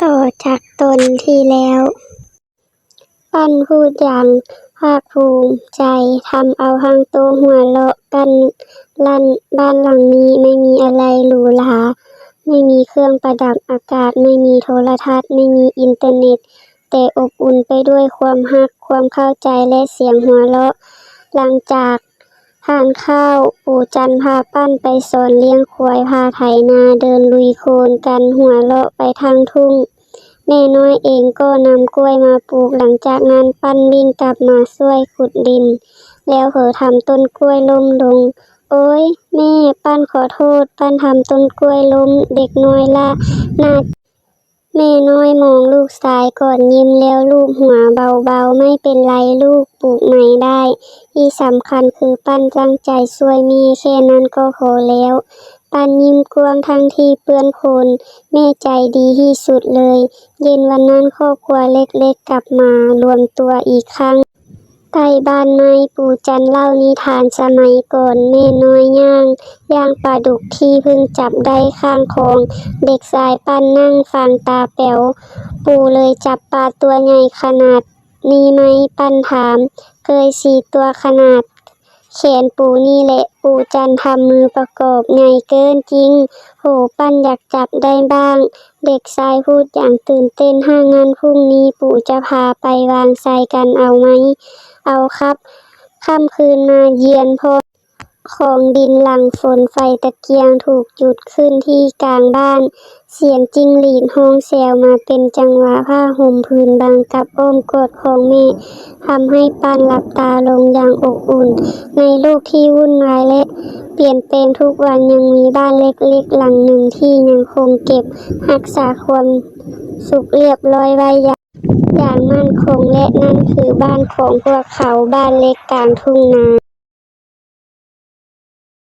ຕໍ່ຈາກຕົນທີ່ແລ້ວ. ປັ້ນພູດຢ່າງພາກພູມໃຈ, ທຳເອົາທັງໂຕຫົວເລາະກັນລັ່ນ. ບ້ານຫຼັງນີ້ໄມ່ມີອະໄລຫຼູຫຼາ, ໄມ່ມີເຄື່ອງປະດັບອາກາດ, ໄມ່ມີໂທລະທັດ, ໄມ່ມີອິນເຕີເນັດ, ແຕ່ອົບອຸ່ນໄປດ້ວຍຄວາມຮັກ, ຄວາມເຂົ້າໃຈ ແລະ ສຽງຫົວເລາະ. ຫຼັງຈາກ ທານຂ້າວ, ປູຈັນພາປັ້ນໄປສອນລ້ຽງຄວາຍ, ພາໄຖນາ, ເດີນລຸຍໂຄນກັນ, ຫົວເລາະໄປທັງທົ່ງ. ແມ່ນ້ອຍເອງກໍນຳກ້ວຍມາປູກ. ຫຼັງຈາກນັ້ນ, ປັ້ນວິ່ງກັບມາຊ່ວຍຂຸດດິນ, ແລ້ວເຜີທຳຕົ້ນກ້ວຍລົ້ມລົງ. ໂອ້ຍ ແມ່, ປັ້ນຂໍໂທດ, ປັ້ນທຳຕົ້ນກ້ວຍລົ້ມ. ເດັກນ້ອຍລະໜ້າ ແມ່ນ້ອຍມອງລູກຊາຍກ່ອນ, ຍິ້ມແລ້ວລູບຫົວເບົາໆ. ໄມ່ເປັນໄລລູກ, ປູກໃໝ່ໄດ້. ທີ່ສຳຄັນຄືປັ້ນຕັ້ງໃຈຊ່ວຍແມ່, ແຄ່ນັ້ນກໍພໍແລ້ວ. ປັ້ນຍິ້ມກວ້າງທັງທີ່ເປື້ອນໂຄນ, ແມ່ໃຈດີທີ່ສຸດເລີຍ. ເຢັນວັນນັ້ນ, ຄອບຄົວເລັກໆກັບມາລວມຕົວອີກຄັ້ງ. ໃຕ້ບ້ານໄມ້, ປູຈັນເລົ່ານິທານສະໄໝກ່ອນ. ແມ່ນ້ອຍຍ່າງຢ່າງປາດຸກທີ່ເພິ່ງຈັບໄດ້ຂ້າງຄອງ. ເດັກຊາຍປັ້ນນັ່ງຟັງຕາແປວ. ປູເລີຍຈັບປາຕົວໃຫຍ່ຂະໜາດນີ້ໄໝ? ປັ້ນຖາມ. ເກີຍສີ່ຕົວຂະໜາດແຂນປູນີ້ແຫຼະ. ປູຈັນທຳມືປະກອບ. ໃຫຍ່ເກີນຈິງ. ໂຫ, ປັ້ນຢາກຈັບໄດ້ບ້າງ. ເດັກຊາຍພູດຢ່າງຕື່ນເຕັ້ນ. ຖ້າຊັ້ນ, ພຸ່ງນີ້ປູຈະພາໄປວາງໄຊກັນເອົາໄໝ? ເອົາຄັບ. ຄ່ຳຄືນມາ ຢ້ຽນພ້ອມຂອງດິນຫຼັງຝົນ, ໄຟຕະກຽງຖືກຈຸດຂຶ້ນທີ່ກາງບ້ານ. ສຽງຈິ້ງຫຼີດຮ້ອງແຊວມາເປັນຈັງຫວະ. ຜ້າຫົ່ມຜືນບາງກັບອ້ອມກອດຂອງແມ່ ທຳໃຫ້ປັ້ນຫຼັບຕາລົງຢ່າງອົບອຸ່ນ. ໃນໂລກທີ່ວຸ່ນວາຍ ແລະ ປ່ຽນແປງທຸກວັນ, ຍັງມີບ້ານເລັກໆຫຼັງໜຶ່ງທີ່ຍັງຄົງເກັບຮັກສາຄວາມສຸກລຽບລ້ອຍໄວ້ຢ່າງ ຢ່າງໝັ້ນຄົງ, ແລະ ນັ້ນຄືບ້ານຂອງພວກເຂົາ, ບ້ານເລັກກາງທົ່ງນາ.